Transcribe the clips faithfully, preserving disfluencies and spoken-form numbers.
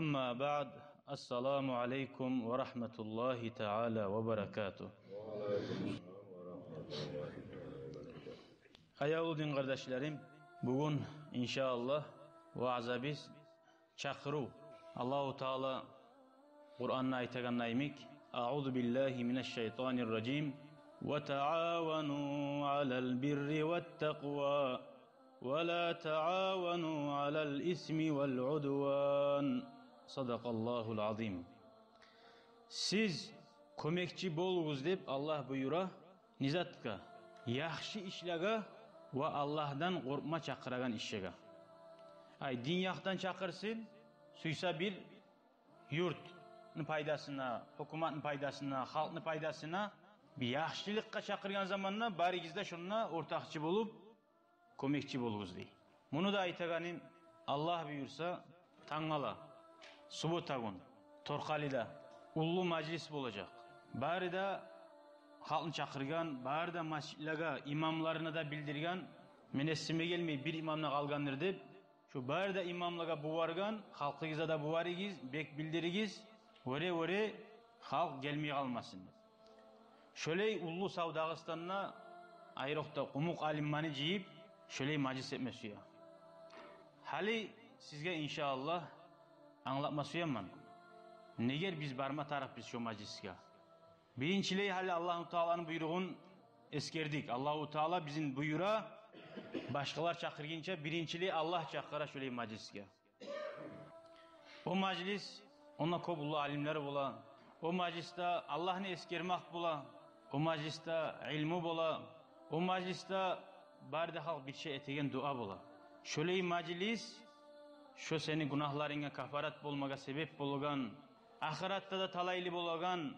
أما بعد، السلام عليكم ورحمة الله تعالى وبركاته. Аявлу дин къардашларым, бугюн, иншааллагь, ваъзабыз чакъырыв. Аллагьу Таала Къуранда айтагъанда йимик: أعوذ بالله من الشيطان الرجيم. وتعاونوا على البر والتقوى ولا تعاونوا على الإثم والعدوان. صدق الله العظيم. Сиз кёмекчи болугъуз деп Аллагь буюра. Не затгъа? Яхшы ишлеге ва Аллагьдан къоркъма чакъырагъан ишге. Ай, дин якъдан чакъырсын, сюйсе бир юртну пайдасына, гьукуматны пайдасына, халкъны пайдасына, бир яхшылыкъгъа чакъыргъан заманда барыгъыз да шонда ортакъчы болуп, кёмекчи болугъуз дей. Муну да айтагъаным, Аллагь буюрса, тангала, суббота гюн, Торкъалиде уллу мажлис болажакъ. Бары да халкъны чакъыргъан, бары да межитлеге, имамларына да билдирген, мен эсиме гелмей, бир имам да къалгъандыр деп, шо бары да имамлагъа бугъаргъан, халкъыгъызгъа да бугъарыгъыз, бек билдиригиз, вёре-вёре халкъ гелмей къалмасын. Шолай уллу сав Дагъыстанда, айрокъда къумукъ алимлени жыйып, шолай мажлис этме сюе. Гьали сизге, иншааллагь, англатма сюемен, неге биз барма тарыкъбыз шо мажлисге. Биринчилей, гьали Аллагьу Тааланы буйругъун эсгердик. Аллагьу Таала бизин буюра башгъалар чакъыргъынча, биринчилей Аллагь чакъыра шолай мажлисге. О мажлис, онда кёп уллу алимлер бола. О мажлисде Аллагьны эсгермек бола. О мажлисде илму бола. О мажлисде бары да халкъ бирче этеген дуа бола. Шолай мажлис, шо сени гюнагьларынга кафарат болмагъа себеп болагъан, ахыратда да талайлы болагъан,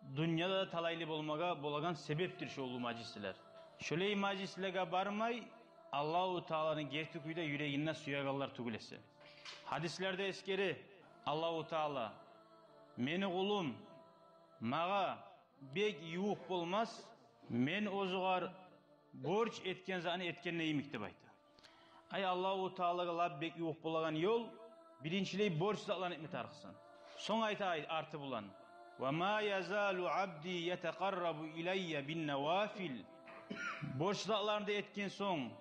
дюньяда да талайлы болмагъа болагъан себепдир шо уллу мажлислер. Шолай мажлислеге бармай, Аллагьу Тааланы герти кюйде юрегинде сюегенлер тюгюл эсе. Гьадислерде эсгере Аллагьу Таала: «Мени къулум магъа бек ювукъ болмас, мен оьзюгер борч этген затны этгенде йимик», — деп айта. Ай, Аллагьу Таалагъа лап бек ювукъ болагъан ёл, биринчилей борч затланы этме тарыкъсан. Сонг айта ай-, арты булан: «Ва ма язалу абди ятакъаррабу илайя бин навафил». Борч затланы да этген сонг,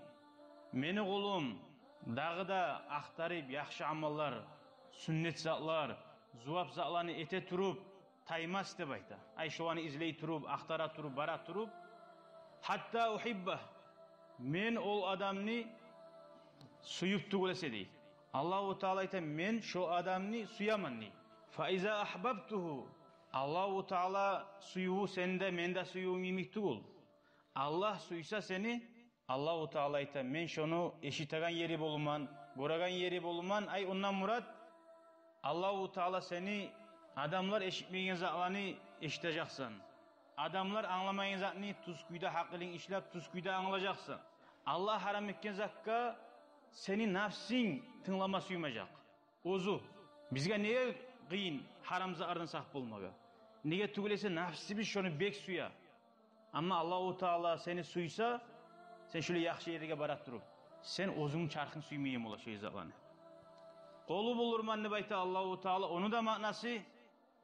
мени къулум дагъы да ахтарып яхшы амаллар, сюннет затлар, зувап затланы эте туруп, таймас деп айта. Ай, шоланы излей туруп, ахтара туруп, бара туруп, «хатта ухиббагь», мен ол адамны сююп тюгюл эсе дей. Аллагьу Таала айта: «Мен шо адамны сюемен», — дей. «Фа иза ахбабтугьу», Аллагьу Таала сюювю сени де, мени де сюювюм йимик тюгюл. Аллагь сюйсе сени, Аллагьу Таала айта: «Мен шону эшитеген ери болуман, гёреген ери болуман». Ай, ондан мурат, Аллагьу Таала сени адамлар эшитмейген затланы эшитежексен. Адамлар англамайгъан затны тюз кюйде гьакъылынг ишлеп, тюз кюйде англажакъсан. Аллагь гьарам этген затгъа сени напсынг тынглама сюймежек. Оьзю. Бизге неге къыйын гьарам затлардан сакъ болмагъа? Неге тюгюл эсе, напсыбыз шону бек сюе. Амма Аллагьу Таала сени сюйсе, сен шулай яхшы ерлеге бара туруп, сен оьзюнгню чархынг сюймейген бола шо затланы. Къолу болурман деп айта Аллагьу Таала, ону да маънасы,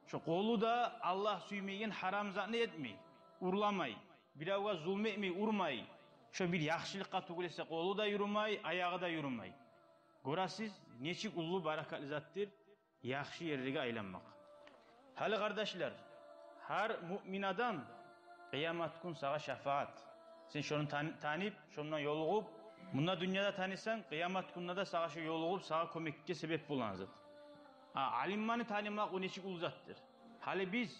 шо къолу да Аллагь сюймейген гьарам затны этмей, урламай, биревге зулму этмей, урмай. Шо бир яхшылыкъгъа тюгюл эсе, къолу да юрюмей, аягъы да юрюмей. Гёресиз, нечик уллу баракатлы затдыр яхшы ерлеге айланмакъ. Гьали, къардашлар, гьар муъмин адам, къыямат гюн сагъа шафаат. Сен шону тан-, танып, шондан ёлугъуп, мунда дюньяда таныйсан, къыямат гюнде де сагъа шо ёлугъуп, сагъа кёмекге себеп болагъан зат. А алимлени танымакъ, о нечик уллу затдыр. Гьали биз,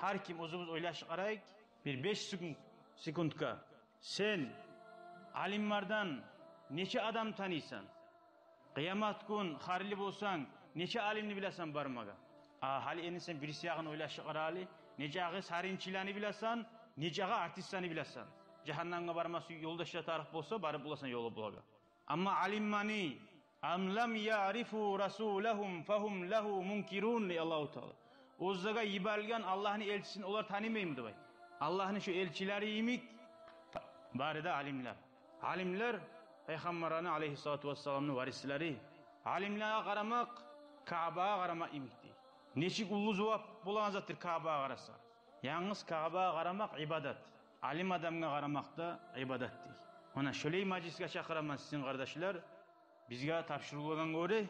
гьар ким оьзюбюз ойлашып къарайыкъ, бир беш секунд-, секундгъа. Сен алимлерден нече адам таныйсан? Къыямат гюн харлы болсанг, нече алимни биласан бармагъа? А гьали энни сен бириси ягъын ойлашып къара гьали. Нечакъы сарынчыланы биласан, нечакъы артистлени биласан? Жагьаннамгъа барма сюй ёлдашлар тарыкъ болса, барып боласан ёлу болагъа. Амма алимлени, «Ам лам яърифу расулагьум фагьум лагьу мункирун», — дей Аллагьу Таала. Оьзлеге йиберилген Аллагьны элчисин олар танымаймы деп айта. Аллагьны шо элчилери йимик бары да алимлер. Алимлер пайхаммарны, алейгьиссалату вассаламны, варислери. Алимлеге къарамакъ Каъбагъа къарамакъ йимик дей. Нечик уллу зувап болагъан затдыр Каъбагъа къараса. Янгыз Каъбагъа къарамакъ ибадат. Алим адамгъа къарамакъ да ибадат дей. Муна шолай мажлисге чакъыраман сизин, къардашлар. Бизге тапшурулгъангъа гёре,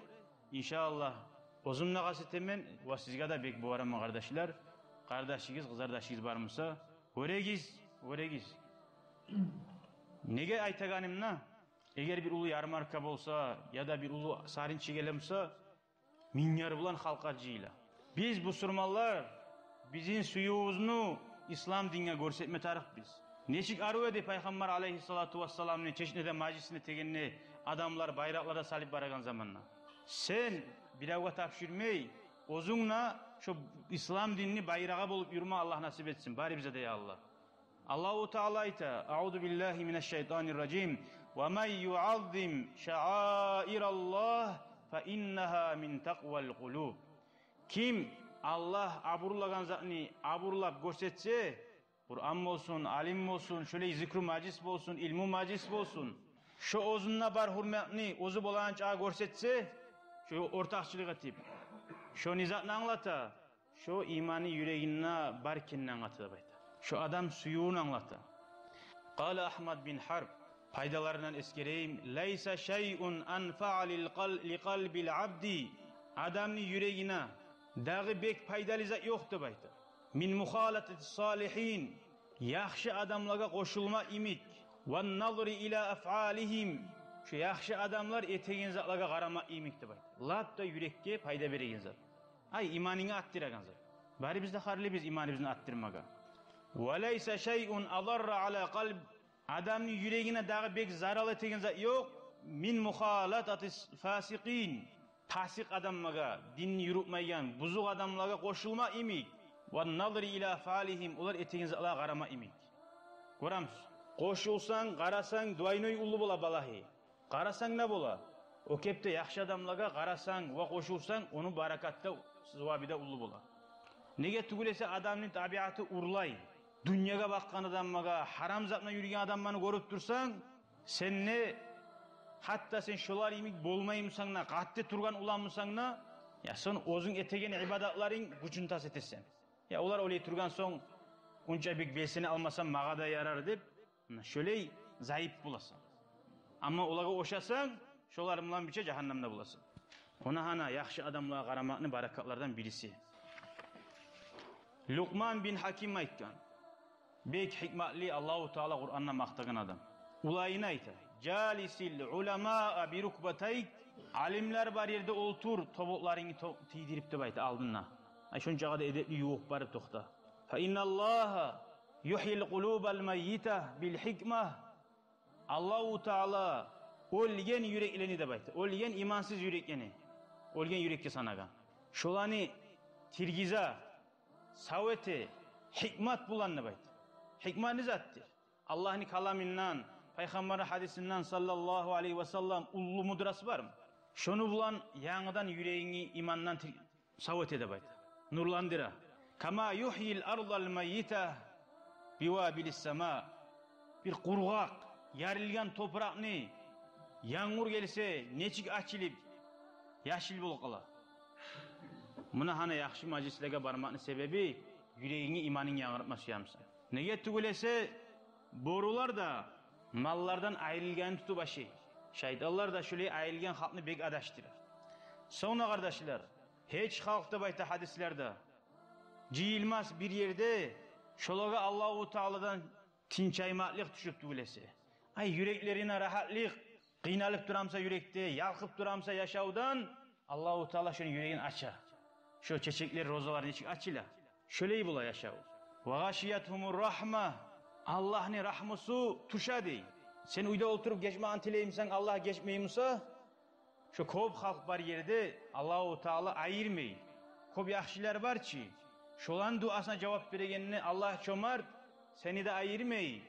иншааллагь, оьзюм де къаст этемен ва сизге де бек бугъараман, къардашлар. Къардашыгъыз, къызардашыгъыз бармуса, гёрегиз, гёрегиз. Неге айтагъанымны, эгер бир уллу ярмарка болса, яда бир уллу сарынчы геле буса, минглер булан халкълар жыйыла. Биз, бусурманлар, бизин сюювюбюзню ислам динге гёрсетме тарыкъбыз. Нечик арив эди Пайхаммар алайгьиссалату вассаламны чечнеде мажлисине тегенде адамлар байракълар да салып барагъан заманда. Сен биревге тапшурмай, оьзюнг де шо ислам динни байрагъы болуп юрюме Аллагь насип этсин барыбызгъа да, я Аллагь. Аллагьу Таала айта: «Аъузу биллагьи минаш шайтанир ражим. Ва ман юъаззим шаъаираллагь фа иннагьа мин такъвал къулуб». Ким Аллагь абурлагъан затны абурлап гёрсетсе, Къуран болсун, алим болсун, шолай зикру мажлис болсун, илму мажлис болсун, шо оьзюнде бар гьюрметни оьзю болагъанчагъа гёрсетсе, шо ортакъчылыкъ этип, шо не затны англата? Шо иманы юрегинде бар экенни англата деп айта. Шо адам сюювюн англата. Къала Агьмад бин Гьарб, пайдаларындан эсгерейим: «Лайса шайъун анфаъа лил къал-, ли къалбил абди». Адамны юрегине дагъы бек пайдалы зат ёкъ деп айта. «Мин мухалатати салигьин». Яхшы адамлагъа къошулма йимик. «Ван назри ила афъалигьим». Шо яхшы адамлар этеген затлагъа къарама йимик деп айта. Лап да юрекге пайда береген зат. Ай, иманынгны артдырагъан зат. Барыбыз да гьарлыбыз иманыбызны артдырмагъа. «Ва лайса шайъун адарра ала къалб». Адамны юрегине дагъы бек зарал этеген зат ёкъ. «Мин мухалататис фасикъин». Пасикъ адамлагъа, динни юрютмейген, бузукъ адамлагъа къошулма йимик. «Ван назри ила афъалигьим», олар этеген затлагъа къарама йимик. Гёремисиз? Къошулсанг, къарасанг, двойной уллу бола балагьы. Къарасанг не бола? О кепде яхшы адамлагъа къарасанг ва къошулсанг, ону баракаты да, зувабы да уллу бола. Неге тюгюл эсе адамны табиаты урлай. Дюньягъа бакъгъан адамлагъа, гьарам затман юрюген адамланы гёрюп турсанг, сен де, гьатта сен шолар йимик болмаймысан да, къатты тургъан уланмысан да, я сен оьзюнг этеген ибадатларынг гючюн тас этесен. Я олар олай тургъан сонг, онча бек белсене алмасам, магъа да ярар деп, муна шолай заип боласан. Амма олагъа ошасанг, шолар булан бирче жагьаннамда боласан. Муна гьана яхшы адамлагъа къарамакъны баракатлардан бириси. Лукъман бин Гьаким айтгъан. Бек гьикматлы, Аллагьу Таала Къуранда макътагъан адам. Уланына айта: «Жалисил уламаа би рукбатайк». Алимлер бар ерде олтур, тобукъларынгны то-, тийдирип деп айта алдында. Ай, шончакъы да эдепли ювукъ барып токъта. «Фа инналлагьа юхйил къулубал маййита бил гьикма». Аллагьу Таала оьлген юреклени деп айта. Оьлген имансыз юреклени. Оьлген юрекге санагъан. Шоланы тиргизе, сав эте гьикмат булан деп айта. Гьикмат не затдыр? Аллагьны каламындан, Пайхаммарны гьадисинден саллаллагьу алайгьи ва саллам уллу мудрость бармы? Шону булан янгыдан юрегингни имандан тир-, сав эте деп айта. Нурландыра. «Кама юхйил ардал маййита би вабилис сама». Бир къургъакъ, ярылгъан топуракъны янгур гелсе, нечик ачылып, яшыл болуп къала. Муна гьана яхшы мажлислеге бармакъны себеби, юрегингни иманынг янгыртма сюемисен. Неге тюгюл эсе, борулар да маллардан айрылгъанын тутуп ашай. Шайтанлар да шолай айрылгъан халкъны бек адашдыра. Сонг да, къардашлар, гьеч халкъ деп айта гьадислерде, жыйылмас бир ерде, шолагъа Аллагьу Тааладан тынчаймакълыкъ тюшюп тюгюл эсе. Ай, юреклерине рагьатлыкъ, къыйналып турамса юрекде, ялкъып турамса яшавдан, Аллагьу Таала шону юрегин ача. Шо чечеклер, розалар нечик ачыла, шолай бола яшав. «Ва гъашиятгьумур рагьма». Аллагьны рагьмусу тюше дей. Сен уьйде олтуруп гечмагъын тилеймисен, Аллагь гечмеймусе, шо кёп халкъ бар ерде Аллагьу Таала айырмай. Кёп яхшылар бар чы, шоланы дуасына жавап берегенде Аллагь чомарт, сени де айырмай,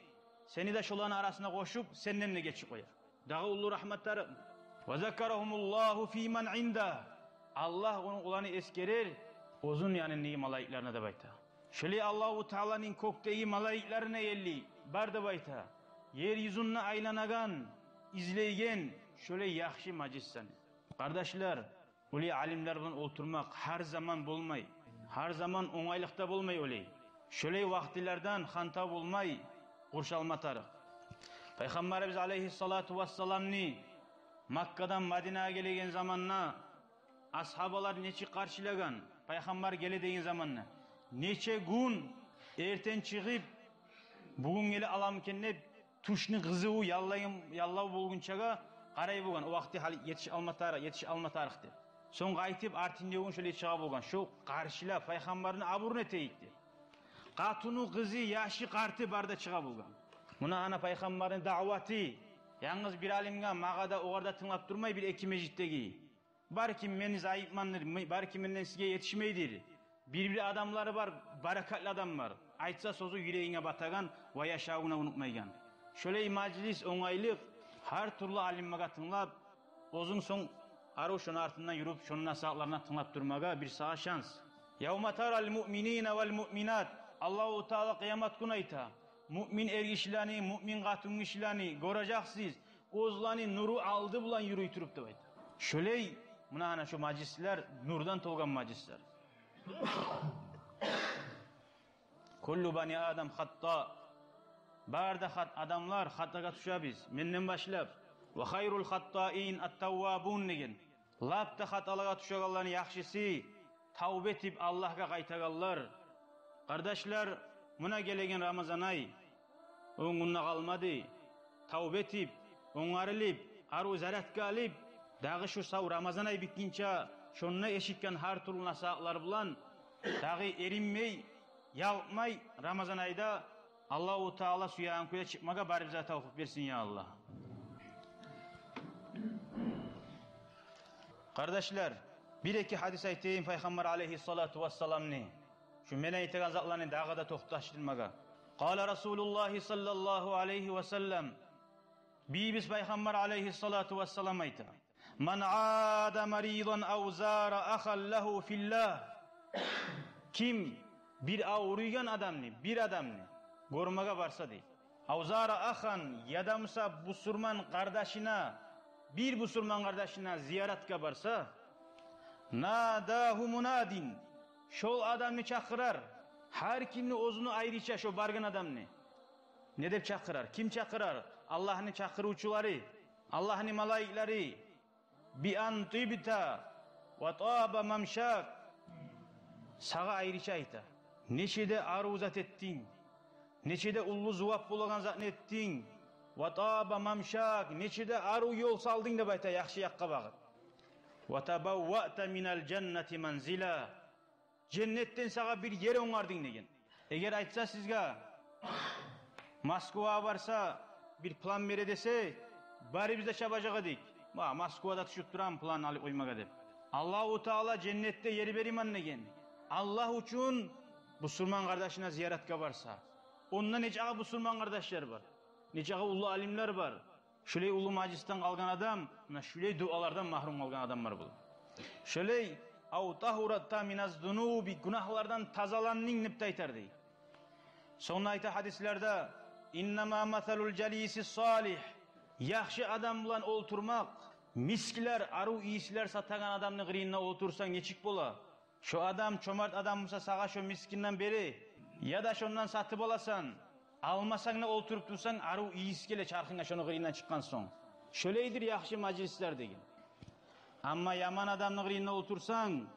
сени де шоланы арасына къошуп, сенден де гечип къоя. Дагъы уллу рагьматлары. «Ва закарагьумуллагьу фи ман индагь». Аллагь ону, оланы эсгерер оьзюню янындагъы малайиклерине деп айта. Шолай Аллагьу Тааланы кёкдеги малайиклерине ерли бар деп айта. Ер юзюнде айланагъан, излейген шолай яхшы мажлислени. Къардашлар, Олай алимлер булан олтурмакъ гьар заман болмай. Гьар заман онгайлыкъда болмай олай. Шолай вакътилерден хантав болмай къуршалма тарыкъ. Пайхаммарыбыз алейгьиссалату вассаламны Маккадан Мадинагъа гелеген заманда асгьабалар нечик къаршылагъан, Пайхаммар геле деген заманда, нече гюн эртен чыгъып, бугюн геле аламы экен деп, тюшню къызыву, яллайгъан, яллав болгъунчагъа къарай болгъан. О вакъти гьали етише алма тарыкъ, етише алма тарыкъ деп. Сонг къайтып, артындагъы гюн шолай чыгъа болгъан. Шо къаршылап, Пайхаммарны абурун этейик деп. Къатыны, къызы, яшы, къарты бары да чыгъа болгъан. Муна гьана Пайхаммарны даъваты. Янгыз бир алимге, магъа да, огъар да тынглап турмай бир-эки межитдеги. Балики мен зайыпмандыр, балики менден сизге етишмейдир. Бир-бир адамлары бар, баракатлы адамлар. Айтса сёзю юрегинге батагъан ва яшавуна унутмайгъан. Шолай мажлис онгайлыкъ, гьар тюрлю алимлеге тынглап, оьзюнг сонг арив шону артындан юрюп, шону насигьатларына тынглап турмагъа бир сагъа шанс. Явма тарал муъминина вал муъминат. Аллагьу Таала къыямат гюн айта: муъмин эргишилени, муъмин къатынгишилени гёрежексиз, оьзлени нуру алды булан юрюй туруп деп айта. Шолай, муна гьана шо мажлислер нурдан толгъан мажлислер. Куллу бани Адам хатта. Бары да хат-, адамлар хатагъа тюшебиз, менден башлап. Ва хайрул хаттаин ат-таввабун деген. Лап да хаталагъа тюшегенлени яхшысы тавба этип Аллагьгъа къайтагъанлар. Къардашлар, муна гелеген Рамазан ай он гюн де къалмады. Тавба этип, онгарылып, арив зарядка алып, дагъы шу сав Рамазан ай битгинче, шонда эшитген гьар тюрлю насигьатлар булан дагъы эринмей, ялкъмай, Рамазан айда Аллагьу Таала сюеген кюйде чыкъмагъа барыбызгъа тавфикъ берсин, я Аллагь. Къардашлар, бир-эки гьадис айтайым Пайхаммар алейгьиссалату вассаламны. Шу мен айтагъан затланы дагъы да токъташдырмагъа. Къала Расулуллагьи саллаллагьу алайгьи ва саллам. Бийибиз Пайхаммар алейгьиссалату вассалам айта: «Ман ада маридан ав зара ахан лагьу филлагь». Ким бир авруйгъан адамны, бир адамны гёрмеге барса дей, ав зара ахан, яда буса бусурман къардашына, бир бусурман къардашына зияратгъа барса, надагьу мунадин, шол адамны чакъырар гьар кимни, оьзюню айрыча шо баргъан адамны. Не деп чакъырар? Ким чакъырар? Аллагьны чакъырывчулары, Аллагьны малайиклери. «Би ан тибта ва таба мамшак». Сагъа айрыча айта: «Нече де арив зат этдинг, нече де уллу зувап болагъан затны этдинг, ва таба мамшак, нече де арив ёл салдынг», – деп айта, яхшы якъгъа багъып. «Ва табавваъта минал жаннати манзила». Женнетден сагъа бир ер онгардынг деген. Эгер айтса сизге, Москвагъа барса, бир план бере десе, барыбыз да чабажакъ эдик. Ма, Москвада тюшюп турам план алып къоймагъа деп. Аллагьу Таала женнетде ер беремен деген. Аллагь учун бусурман къардашына зияратгъа барса. Онда нечакъы бусурман къардашлар бар. Нечакъы уллу алимлер бар. Шулай уллу мажлисден къалгъан адам, муна шулай дуалардан магьрюм къалгъан адамлар бола. Шулай, «ав тагьурта миназ зунуби», гюнагьлардан тазаландынг деп де айтар дей. Сонг айта гьадислерде: «Иннама масалул жалиси салигь». Яхшы адам булан олтурмакъ, мисклер, арив ийислер сатагъан адамны къырыйында олтурсанг нечик бола? Шо адам чомарт адам буса, сагъа шо мискинден бере, яда шондан сатып аласан, алмасанг да, олтуруп турсанг, арив ийис геле чархынга шону къырыйындан чыкъгъан сонг. Шолайдыр яхшы мажлислер деген. Амма яман адамны къырыйында олтурсанг,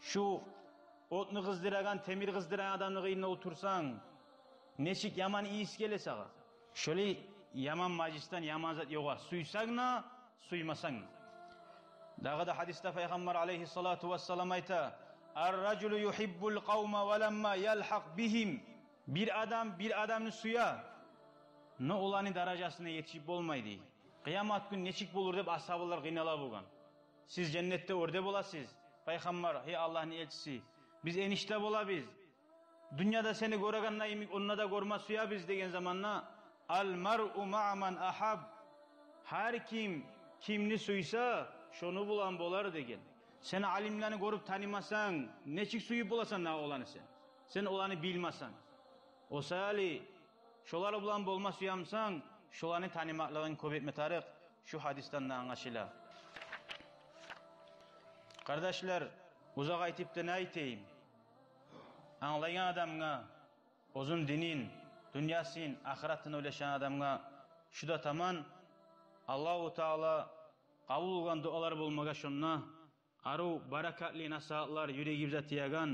шу отну къыздырагъан, темир къыздырагъан адамны къырыйында олтурсанг, нечик яман ийис геле сагъа. Шолай яман мажлисден яман зат ёкъ, сюйсенг де, сюймесенг де. Дагъы да гьадисде Пайхаммар алейгьиссалату вассалам айта: «Ар-ражулу югьиббул къавма ва ламма ялгьакъ бигьим». Бир адам бир адамны сюе, но оланы даражасына етишип болмай, дей. Къыямат гюн нечик болур деп асгьабалар къыйнала болгъан. Сиз женнетде оьрде боласыз, Пайхаммар, гьей Аллагьны элчиси, биз энишде болабыз. Дюньяда сени гёрегенде йимик, онда да гёрме сюебиз деген заманда, «Ал-маръу маъа ман агьаб». Гьар ким кимни сюйсе, шону булан болар деген. Сен алимлени гёрюп танымасанг, нечик сюйюп боласан дагъы оланы сен? Сен оланы билмесенг. О саялы, шолар булан болма сюемисен, шоланы танымакълыгъынг кёп этме тарыкъ, шу гьадисден де англашыла. Къардашлар, узакъ айтып да не айтайым? Англайгъан адамгъа, оьзюн динин, дюньясын, ахыратын ойлашагъан адамгъа шу да таман. Аллагьу Таала къабул болгъан дуалар болмагъа шонда, арив, баракатлы насигьатлар, юрегибизге тиеген,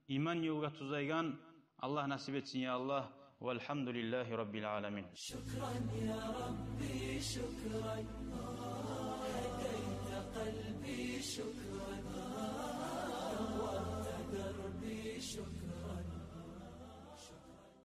иман ёлгъа тюзейген. Аллагь насип этсин, я Аллагь. Валгьамдулиллагьи раббил аламин. شكرا يا ربي، شكرا. هديت قلبي، شكرا. نورت دربي، شكرا.